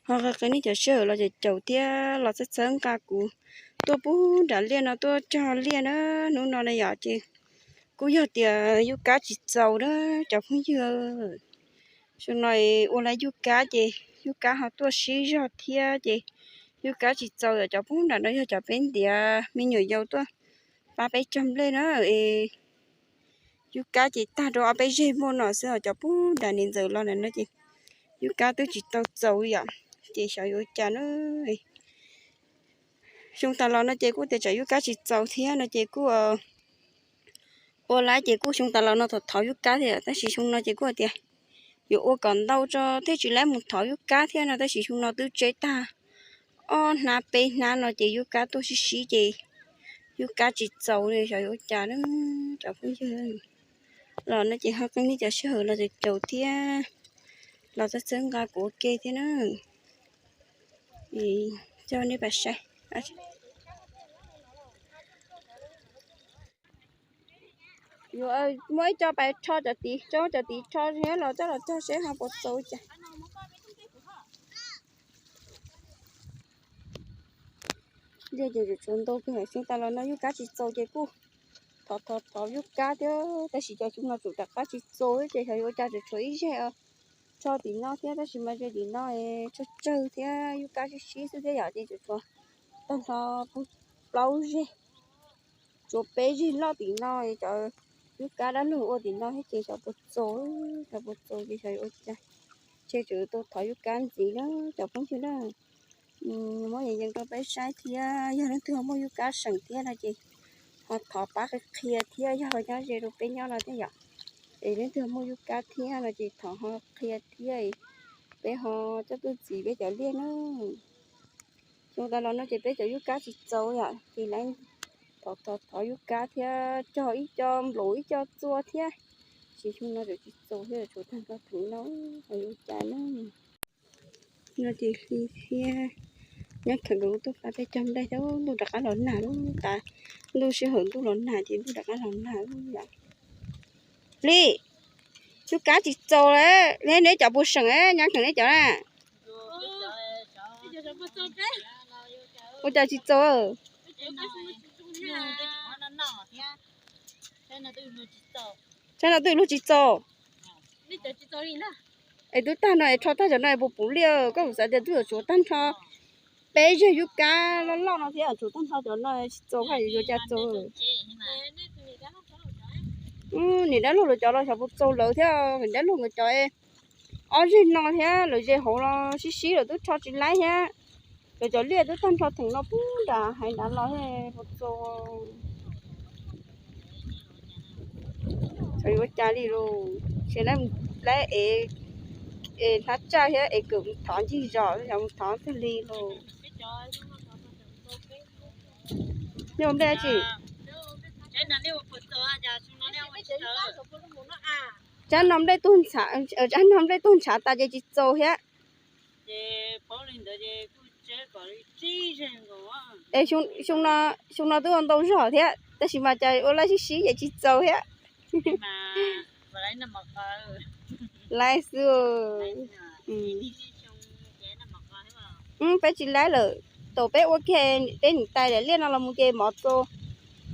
Ho qee nej cov sij hawm los caum caum thiab los txhawb txhawb nqa kuv tuaj pub nram liaj no tuaj cog liaj na. Hnub no na yom ces kuj yog tias yub kab tsis txaus na cov phooj ywg. Xyoo no ua lawm yub kab ces yub kab ho tuaj sib zog thiab ces yub kab tsis txaus yom. Cov pub nram no yog cov peb ntiav me nyuam yaus tuaj pab peb cog nplej na. Es yub kab ces tag rau ob peb zeg muaj no xwb os. Cov pub nram niam ntxawm los na no ces yub kab twb tsis tau txaus yom. Ces xyov yuav ua cas na. Xyoo tas los no ces kuj tias tsam yub kab tsis txaus thiab no ces kuj ua lawm ces kuj xyoo tas los no thov thov yub kab thiab tab sis xyoo no ces kuj tias yuav ua kom ntau tso thiaj tsis lawv mus thov yub kab thiab no tab sis xyoo no twb tseb tag ob hnab peb hnab no ces yub kab tuaj sib sib ces yub kab tsis txaus li. Xyov yuav ua cas na cov phooj ywg. Los no ces ho qee nej cov sij hawm los caum caum thiab los txhawb txhawb nqa kuv ua ke thiab na. Coj nej pais saib. Yuav muab ib co pais rho cov tid, tso cov tid rho thiab los coj los cog seb ho puas txaus cas. Liaj ces tsuas tshuav ntau kawg, xyoo tas los no yub kab tsis txaus ces kuj thov thov thov yub kab thiab tab sis cov xyoo no tsum rov qab tsis txaus ces xyov yuav ua cas tsuas tshuav ib zeg rho tim no thiab tab sis mas ze tim no tsawg tsawg thiab yub kab sib sib xwb thiab yom ces tsuas tshuav tag nrho plaub zeg, tshuav peb zeg loj tim no cov yub kab dab laug ua tim no thiab ces xyov puas txaus, xyov puas txaus ces xyov yuav ua cas. Ces tsuas tau thov yub kab ntxiv na cov phooj ywg na. Muab yees yees rau peb saib thiab yog leej twg ho muaj yub kab seem thiab no ces ho thov pab qhia qhia thiab yog nyob ze rau peb nyob no thiab yom. Es leej twg ho muaj yub kab thiab no ces thov ho qhia thiab peb ho coj tuaj ntxiv peb cov liaj na. Xyoo tas los no ces peb cov yub kab tsis txaus yom ces lawv thov thov thov yub kab thiab cog ib co nplaum ib co txua thiab. Ces xyoo no tseem tsis txaus thiab tshuav tag nrho theem no, xyov yuav ua cas na. No ces hli thiab nyob kheem rau tuaj pab peb cog nplej thiab ntuj rov qab los nag lub tas, ntuj sij hawm ntuj los nag ces ntuj rov qab los nag lub yom. Li, yub kab tsis txaus li, neb cov puas seem nyob kheem neb cov na? Ua cas tsis txaus? Saib no twb luag tsis txaus. Es twb tag no es rho tag cov no es puas puv liaj? Koj kuv xav tias twb yuav tshuav tag nrho peb zeg yub kab loj loj no thiab tshuav tag nrho cov no tsis txaus, yuav cas txaus. Niam dab laug lawv cov los xyov puas txaus lawv thiab, niam dab laug nkawd cov ob zeg no thiab lawv ze hauv los sib sib lawm twb rho tsis laib thiab. Lawv cov liaj twb tag nrho theem no pub nram hais nrad los thiab puas txaus. Xyov yuav ua cas li los, ces lawv mus laib es hnab tsaj thiab es kawm mus thov ncig zos, xyov mus thov twg li los. Nyuj nplej tsis, tsab no nplej tuag ntshav, tsab no nplej tuag ntshav tas ces tsis txaus thiab. Es xyoo no twb ua ntau zog thiab tab sis mas cas ua laib sib sib ces tsis txaus thiab. Laib xwb. Peb tsis laib lawm, thaum peb ua kiag peb niam tais daim liaj no los mus ces mov txaus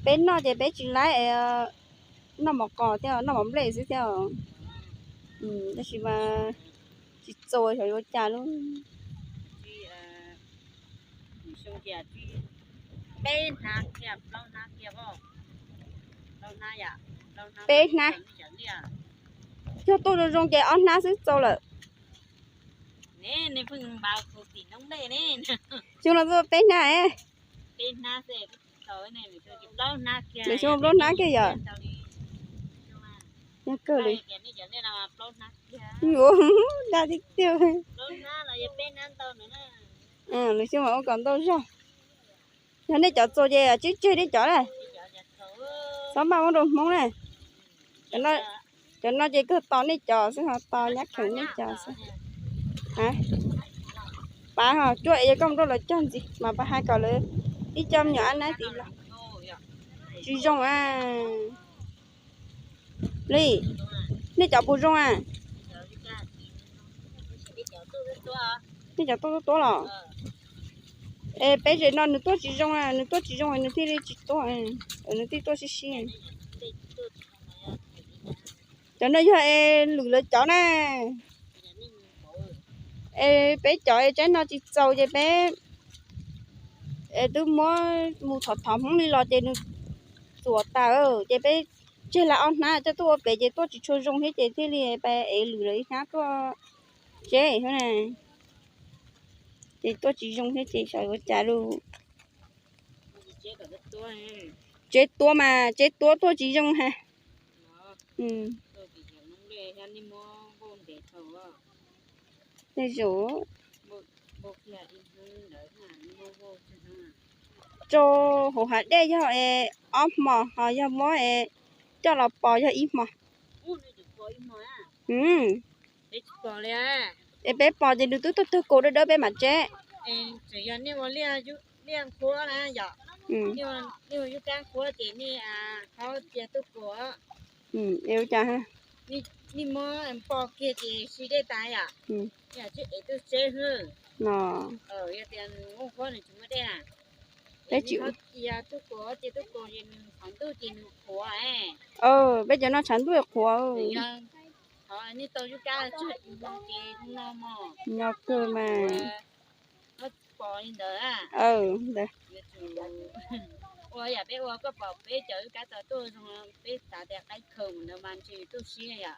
peb noj ces peb tsis laib noj mov qos thiab noj mov nplej xwb thiab. Tab sis mas tsis txaus xyov yuav ua cas lub. Peb hnab, yog tuaj zoo zoo ces ob hnab xwb txaus lawm. Xyoo no tuaj peb hnab. Lawv xyoo plaub hnab kiag yom. Yog kawg li. Ua dag tiag tiag. Lawv xyoo mas ua kom ntau zog. Yog nej cov txaus ces tsib tseg nej cov na. Txhob maj muab rau Hmoob na. Cov no ces kawg tos nej cov xwb ho tos nyab kheem nej cov xwb. Pab ho cuaj es yog koj mus rau lawv cog ntxiv mas pab hais kom lawv ib co me nyuam ab nab tid los tsis zoo a. Li, nej cov puas zoo a? Nej cov tuaj tuaj tuaj los? Es peb zem no nws tuaj tsis zoo, nws tuaj tsis zoo nws thiaj li tsis tuaj, nws thiaj tuaj sib sib. Cov no yog es lwm lawv cov na. Es peb cov es tsaib no tsis txaus ces peb es twb muab mus thov thov Hmoob li los ces nws txuam tas, ces peb tseg lawv ob hnab coj tuaj ua pem ces tuaj tsis tshua zoo thiab ces thiaj li peb es lwm lawv ib hnab tuaj tseb thiab na. Ces tuaj tsis zoo thiab ces xyov yuav cas lawm. Tseb tuab mas tseb tuab tuaj tsis zoo ha. Tej zaum rau hauv hav dej yog es ob hmos ho yog muab es coj los pos yog ib hmos. Es peb pos ces nws twb tuag tuag kaus dawb dawb peb mam tseb. Nej muab pos kiag ces si dej tas yom, es twb tseb no. Yog tias nws muaj huab nws tsis muaj dej na, peb tsis cia tub kaus ces tub kaus ces nws tshav ntuj ces nws qhuav. Peb cov no tshav ntuj qhuav. Yog nej tau yub kab tsawg ib hmo ces no mog, nyo kawg mas. Pos li ntawd. Ua yam peb ua koj pom peb cov yub kab tau tuaj zoo, peb xav tias qaib khaws mus ntawd mas ntshe yus tuaj siab yom.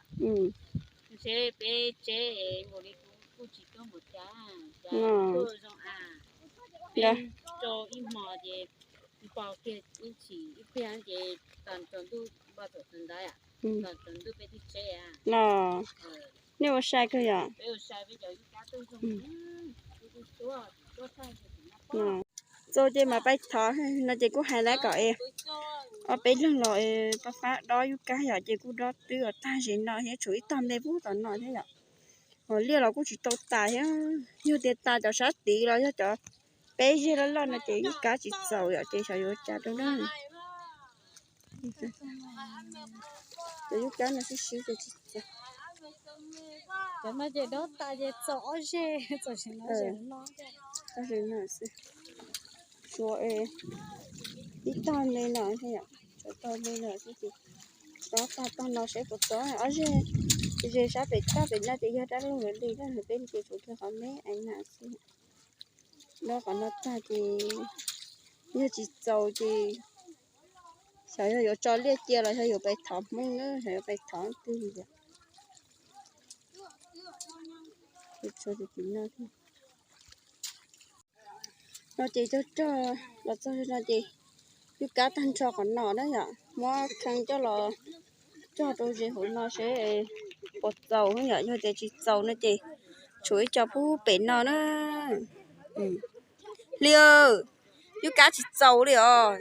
Ntshe peb tseb mus li kuv kuj tsis tuaj mus cas, cas tuaj zoo a. Peb rau ib hmos ces pos kiag ib chim ib pliag ces tos tsaus ntuj npaj thaum ntawd, tos tsaus ntuj peb twb tseb. Nej ua sai kawg yom. Txaus ces mam pais thov no ces kuj hais lawv kom es ob peb leeg los pab pab dob yub kab yom, ces kuj dob twb ua tag zem no thiab, tshuav ib tog me pub tom no thiab yom. Hos liaj los kuj tsis tau tas thiab, yog tias tas cov sab tid los yog cov peb zeg loj loj no ces yub kab tsis txaus yom, ces xyov yuav cas rau na. Cov yub kab no sib sib ces tsis txaus. Cov no ces dob tas ces txaus ob zeg, txaus tsis no. Tag zem no xwb, tshuav ib tog me no, tshuav tog me no xwb ces dob tag tog no seb puas txaus. Ob zeg, ze sab pem toj pem no ces yog dab laug lawv li, dab laug peb ces tshuav kiag qhov me aiv na xwb. Dob qhov no tag ces yog tsis txaus ces xyov yog yuav tso liaj cia los yog yuav pais thov Hmoob na, xyov yuav pais thov twg li. Tshuav tim no thiab. No ces cog rog los txog no ces yub kab tag nrho qhov no na yom, muab kheej coj los cog rau ze hauv no seb puas txaus yom, yog tias tsis txaus no ces tshuav ib co pub pem no na. Hli, yub kab tsis txaus li os.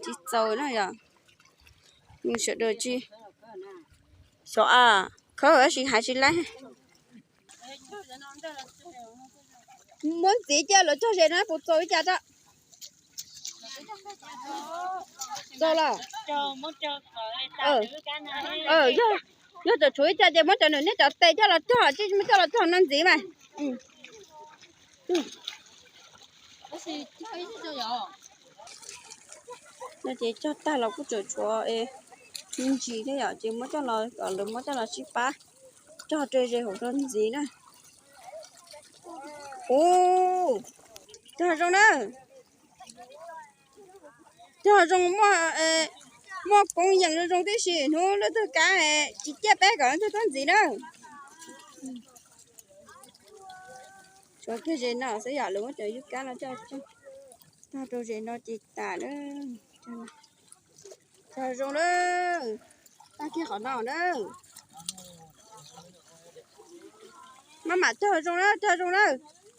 Tsis txaus na yom. Sawv daws tsis xyov a, khawb tab sis hais tsis laib. Muab ntxiv cia lawv cog ze no puas txaus li cas a? Txaus los? Yog tseem tshuav ib co ces muab cov nws nej cov tes coj los cog, muab coj los cog no ntxiv mas. No ces cog tag los kuj tseem tshuav me ntsis thiab yom, ces muab coj los kom lawv muab coj los sib pab cog rau ze hauv no ntxiv na. Ub, cog zoo na. Cog zoo, muaj koob yees zoo zoo tib si, hnub lub twg kab tsis ciaj peb kom lub twg tuaj ntxiv na. Tshuav kiag ze no xwb yom, lawv muab cov yub kab no coj tag rau ze no ces tas na. Cog zoo na, tag kiag qhov no na. Maj mam cog zoo na, cog zoo na,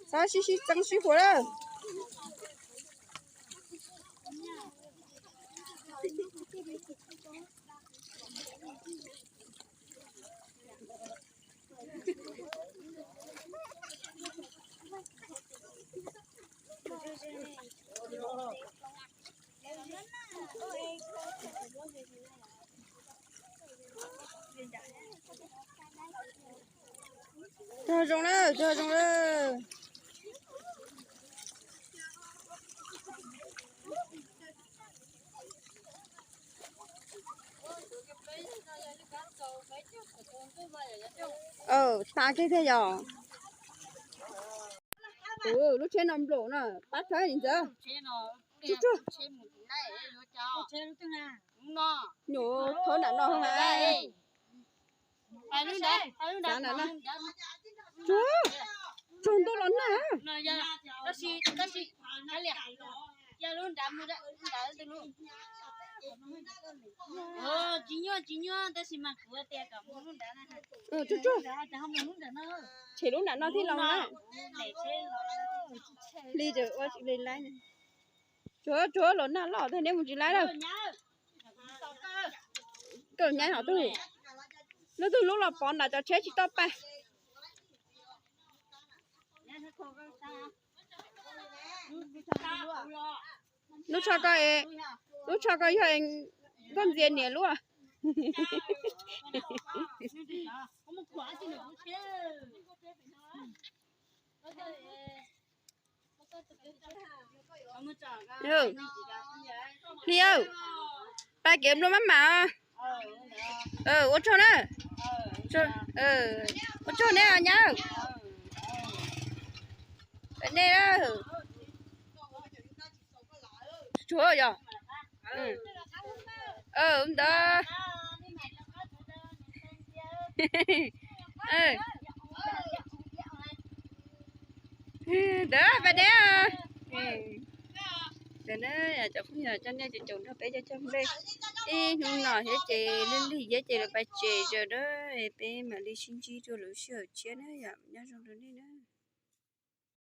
txhob sib sib txeeb sib puas na. Zoo na, zoo na. Tav kiag thiab yog. Lub tsheb no nplaum na, pab thaib li ntawd. Nyuam qhuav nram no. Tsuag, tsuag ntuj los nag. Tsuag, tshem lub nram no thiab los na. Li ua li laib. Tsuag, tsuag los nag loj thiab neb mus tsis laib lawm. Koj nyaib hov twg, lub twg lub los pov nram cov tsheb tsis tau pab. Lub tsho ko, lub tsho ko yog koj ntxias niam lub. Hli, pab kev nplua maj mam. Ua tsaug na. Ua tsaug neb nyab. Nej, tsuag yog. Ntawd. Ntawd pab neb. Cov phooj ywg, coj nej tsoom nrog peb coj coj nplej ib hnub no thiab ces lig lig thiab ces lawv pais tsev lawm na, peb mam li sib ntsib rau lwm sij hawm tshiab na yom, nyob zoo rau nej na.